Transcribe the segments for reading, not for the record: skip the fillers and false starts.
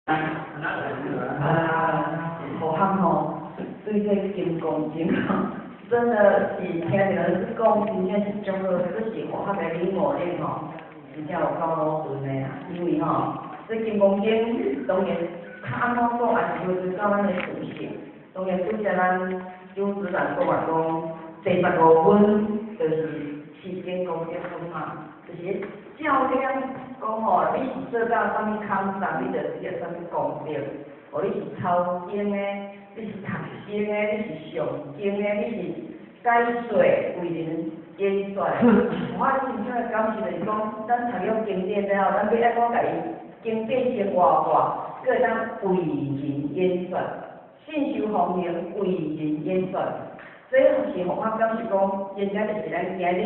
啊，好汉吼，對這金剛經吼，真的是聽著你講，真正是足好，這是符合的領悟力吼，真正有夠老順的啊。因為吼，這金剛經當然較按怎講，也是要對到咱的屬性。當然拄才咱張主任講話講，第十五分就是持經功德分嘛，就是照亮講吼，你是做到啥物空山，你就得啥物功德。哦，你是抄經的，你是讀經的，你是誦經的，你是解說為人演說。我真正的感受就是講，咱讀了經典了後，咱欲按怎共伊經典生活化，閣會當為人演說，信受奉行為人演說。這是予我感受講，真正就是咱今日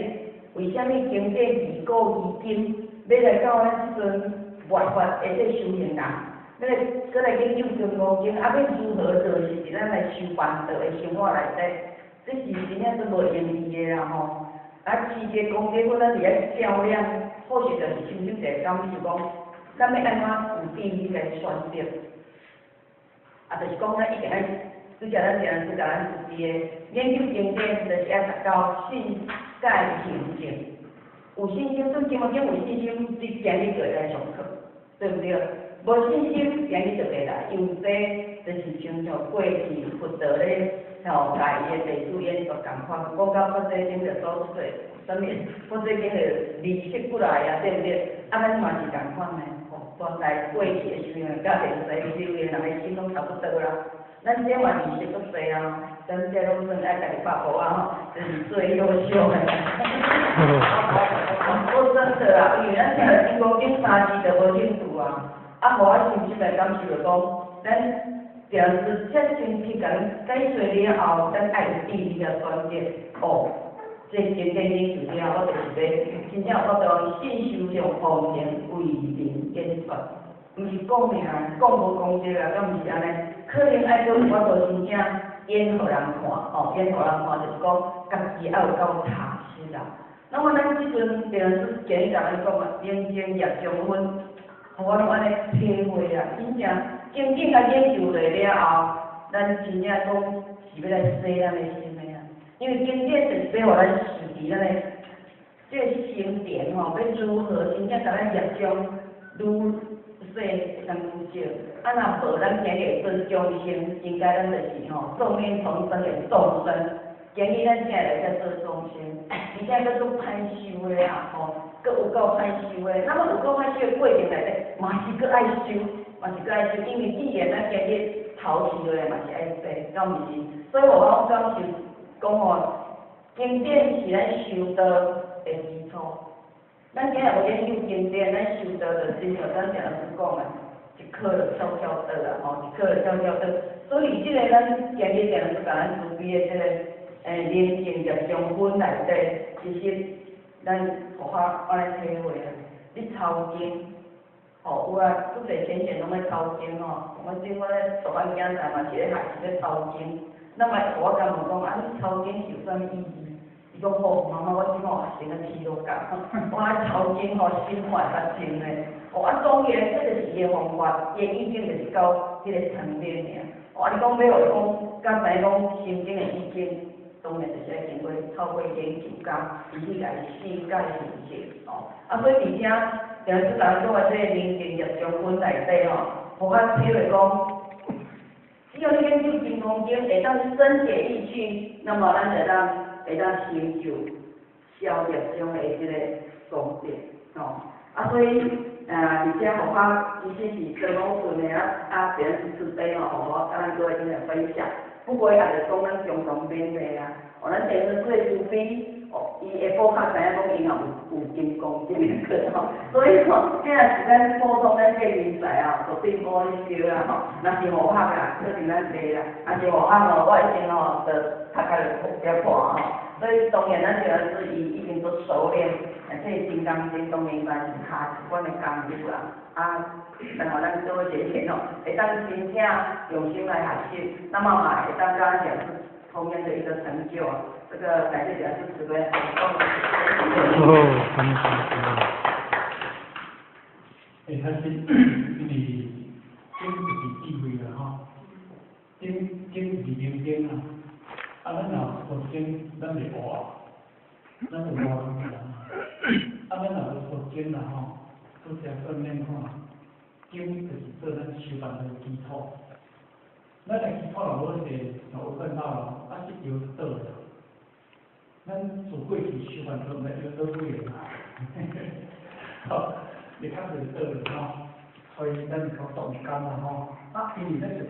為啥物經典自古至今，欲來到咱這陣末法的這修行人，欲來閣來研究金剛經，啊，欲如何就是佇咱來修辦道的生活內底，這是真正足無容易的啦吼。啊，持這功德分，咱佇遐照亮，好勢就是深深一个感受講，咱欲按怎有智慧來選擇，啊，就是講咱一定愛，拄才咱定是共咱自己的研究經典，就是愛達到信解行證。有信心對金剛經有信心，你今日就會來上課，對毋對？無信心，今日就袂來，因為這就是親像過去佛陀咧，吼，共伊的弟子演說仝款，講到佛這經就所說，啥物佛這經就利息不來啊，對毋對？啊，咱嘛是仝款的，吼，當代過去的修行人佮現世修行人的心攏差不多啦。咱這嘛利息足濟啊，咱這攏算愛家己拍鼓啊吼，這是最優秀的。講真的啦，因為咱聽了金剛經三字就無興趣啊。啊，予我深深來感受就講，咱定是遮清晰共咱解說了後，咱愛有智慧來選擇。哦，這經典研究了，我就是欲真正有法度信受奉行為人演說，毋是講爾，講無功德啊，敢毋是按呢？可能愛閣有法度真正演予人看，吼，演予人看，就是講家己愛有夠踏實啦。那麼咱這陣定是今日共咱講啊，寧靜業障分，予我攏按呢體會啊，真正經典共研究落了後，咱真正講是欲來洗咱的心的啊。因為經典就是欲予咱洗滌咱的這個心田吼，欲如何真正共咱業障愈洗會當愈少。啊，若無咱今日會做眾生，應該咱就是吼眾念重生的眾生。今日咱才會來遮做眾生，而且閣足歹修的啊吼，閣有夠歹修的。那麼有夠歹修的過程內底，嘛是閣愛修，嘛是閣愛修，因為既然咱今日頭洗落來嘛是愛洗，敢毋是？所以我感受講吼，經典是咱修道的基礎。咱今日無研究經典，咱修道就親像咱定常講的，一課就翹翹倒啊，吼，一課就翹翹倒。所以這個咱今日定常共咱慈悲的這個寧靜業障分內底，其實咱予較按呢體會啊。你抄經，吼有啊，足濟淺顯攏咧抄經吼。我頂我咧大漢囝仔嘛是咧學習咧抄經，那麼我共問講啊，你抄經是有啥物意義？伊講吼，媽媽，我這擺學生啊起落工，我愛抄經吼，心看會較清咧。哦，啊，當然，這就是伊的方法，伊的意境就是到彼個層面爾。哦，啊，你講欲予講，敢知影講心經的意境？當然就是愛經過透過研究加去來細解認識，吼。啊，所以佇遮，定是咱講的這個寧靜業障分內底吼，予我體會講，只要你研究金剛經，會當深解義趣，那麼咱就當會當成就消業障的這個功德，吼。啊，所以，佇遮予我其實是做老順的啊，啊，別人是慈悲吼，予我佮咱各位進行分享。不過也就講咱常常勉勵啊，哦，咱定是做慈悲，哦，伊下晡較知影講伊嘛有金剛經的課吼，所以吼，這若是咱普通咱這個人才啊，就並無咧燒啦吼，若是護學啊，可能咱袂啦，若是護學吼，我已經吼，就讀甲比較破吼，所以當然咱這個是伊已經足熟練，啊，這個金剛經當然嘛是下一關的功夫啦，啊，但予咱各位淺顯吼，會當真正用心來學習，那麼嘛會當佮咱講是同樣的一個成就，這個感謝講師慈悲。哦，感謝。欸，較實，因為經咱有五人啊，啊，咱若無讀經啦吼，拄才訓練看，經就是做咱修道的基礎。咱的基礎若無勢，就有變老咯，啊，這藥就倒啦。咱自過去修辦都毋知藥倒幾个啦，吼，你較濟倒去吼，所以咱講動工啦吼，啊，因為咱就是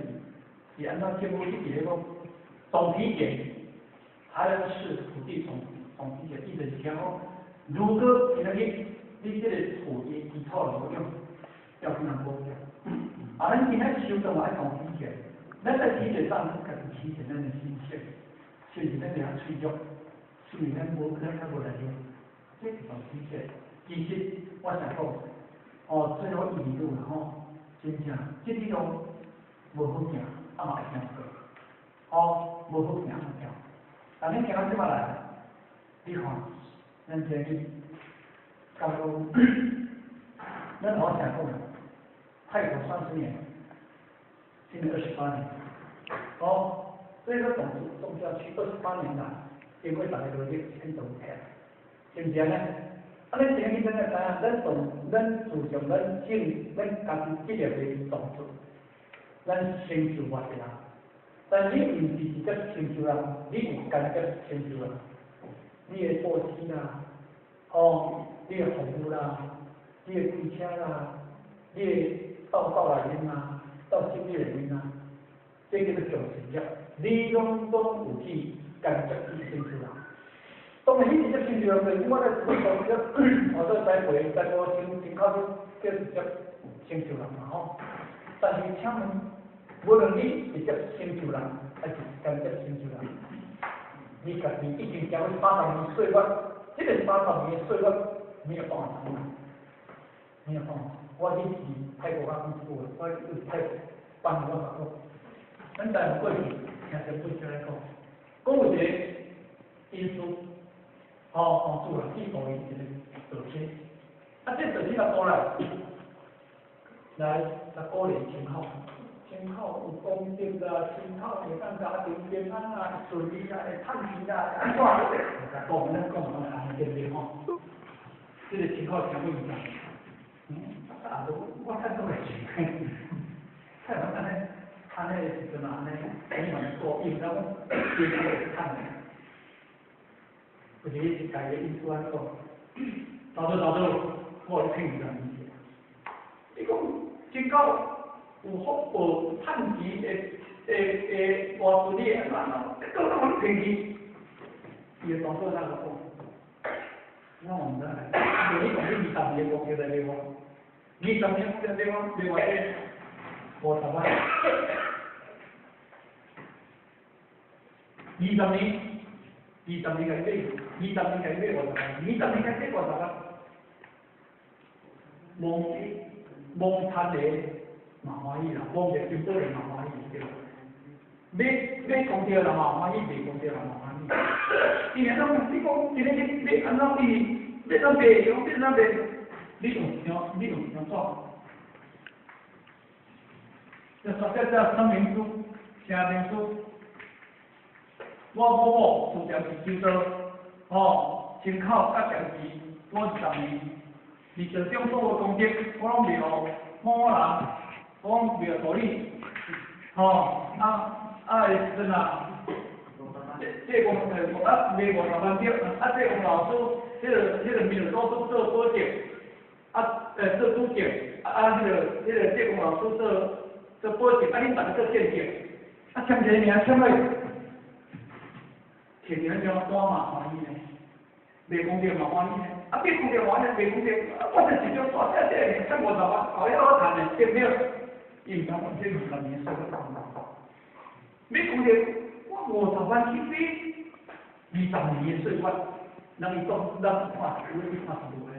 是按怎政府一直咧講，總體檢，台南市土地總體檢，意思是講，如果今仔日你這個土地基礎若無用，要去哪保掉？啊，咱今仔修道嘛愛總體檢，咱在體檢上家己體檢咱的心性，是毋是咱會曉脆弱？是毋是咱無咱較無力量？這是總體檢。其實我想講，哦，最後一里路啦吼，真正這里路無好行，啊嘛會行過，哦，無好行好行。但你行到這擺來，你看，咱這裡，剛剛，咱好想講，泰國30年，今年28年，哦，這個總教區28年來，經過大家努力，先做起來，是毋是按呢？啊，咱前日咱會知影，咱從咱自從咱進咱家己這個的動作，咱成就偌濟人，但你毋是直接成就人，你有間接成就人，你的布施啦，哦，你的服務啦，你的開車啦，你的到道內面啦，到心理內面啦，這叫做眾生業，你攏總有去間接去成就人。當然，你直接成就人，就是我咧做做我做栽培，栽培先先靠叫直接成就人嘛吼。但是請問，無論你直接成就人，還是間接成就人，你家己已經經過三十年歲月，這個三十年歲月沒有辦法重來，沒有辦法。我以前泰國啊，講句話，我去泰國幫我講，咱台灣過去聽前輩出來講，講有一個因素，吼，王主啦，去予伊一個道親，啊，這道親若過來，來來鼓勵親口，親口有功德啦，親口會當家庭平安啊，順利啊，會趁錢啊，按怎？講咱講講安呢對不對吼？這個親口聽不明白，啊，我看都會錢，看安呢，安呢時陣啊，安呢，你嘛過，伊毋知講，伊會趁的。有一個是家己的意思安怎講？大哥大哥，我予你騙20年去。你講真夠有福報、趁錢的、的、的外孫女安怎安怎，結果攏予你騙去。伊的大嫂怎講？我嘛毋知，無你講你二十年功德來買我，二十年功德買我買偌濟？50萬。二十年，二十年共你買，二十年共你買五十萬，二十年共你買五十萬，望望趁的嘛歡喜啦，望著金寶的嘛歡喜，對無？買買功德人嘛歡喜，賣功德人嘛歡喜。伊安怎你講，今日你買按怎伊買怎賣，伊講買怎賣，你用一張，你用一張紙，這說這這說明書，聲明書。我某某自從是修道，吼，親口佮堅持我二十年，二十種所有功德，我攏袂予某某人，我攏袂予助理，吼，啊啊，的時陣啊，這這公啊賣50萬對，啊這王老師，彼個米老師做保證，啊做主證，啊啊彼個這王老師做保證，啊恁逐个做見證，啊簽一個名簽落去。摕一張單嘛歡喜呢，賣功德嘛歡喜呢，啊買功德歡喜，賣功德，啊我這一張單，這這個簽50萬，後遐好趁的，對不對？伊毋知講這二十年歲月，買功德，我五十萬去買二十年的歲月，人伊當咱看有去看是無的，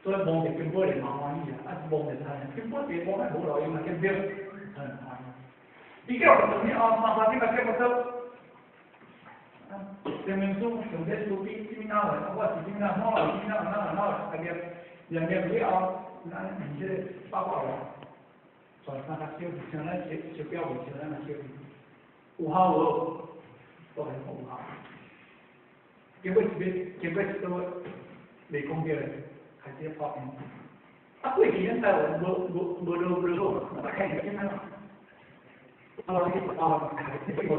所以望著金寶的嘛歡喜啊，啊望著趁的，金寶地望較無路用啊，對不對？很歡喜。伊叫我做啥哦，三三點仔結束。證明書用這書筆，啥物哪來？我是啥物哪？哪來？啥物哪？哪來？哪來？念念念了後，咱用這個八卦來，全三較少，像咱手手錶袂像咱若少。有效無？當然有效。經過一个，經過一個袂講著，開始發現。啊，過去咱台灣無無無落無落，啊，開始怎啊？啊，我去啊，開始我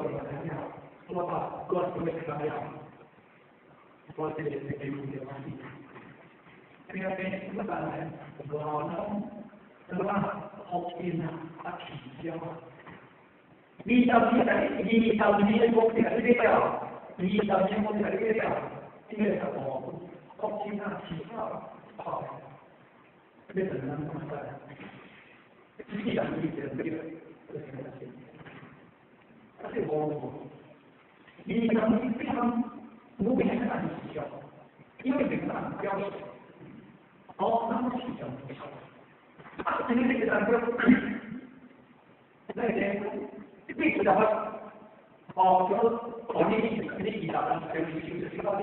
就我把我準備看了，我這個這個有點關係。邊邊乜但係無效那種，什麼福音啊，啊取消。20年，20年的國家你了，20年國家你了，這個哦，福音啊取消，好，你怎能講出來？這個人這個這個啊，這無無，20年非常無邊的取消，因為這個表示，哦，那麼取消不消？啊，這個這個那個。你知道哦，就哦，你你其他人就是就是講你，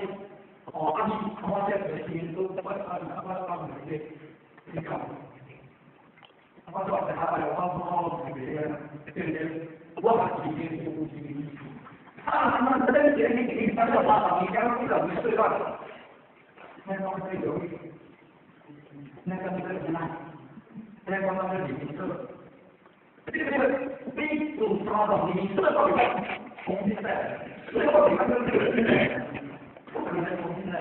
哦，啊你，我這個是都我啊我我你你講，我說他哎我我別對對，我把時間就不是啊，那這個你你反正把你講你講你睡吧，那個那個那個那個什麼，那個那個你說。這個你做三十年，這個重新來，這個不可能重新來，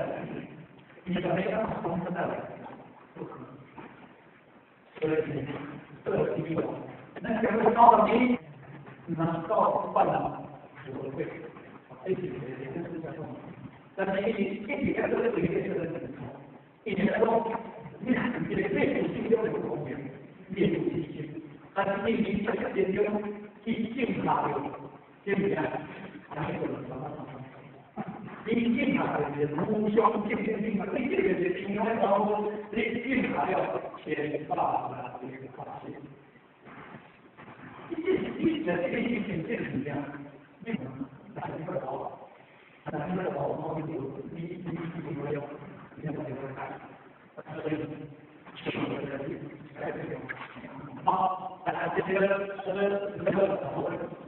你怎麼樣重新來？不可能。所以，這個第一個，那這個高你能夠辦了，我會，一起這是叫什麼？但是一起一起這個這個這個一年說，你你的這種心中有公平，你有信心。但是你你這個研究一進下了，對不對？你進下來是無相正正正，你這個是平安當你進下了千百萬個發現。你這你這這個事情這個是這樣，你哪一個好？哪一個好？我你你你沒有，你沒有所以，好。啊，這個這個這個。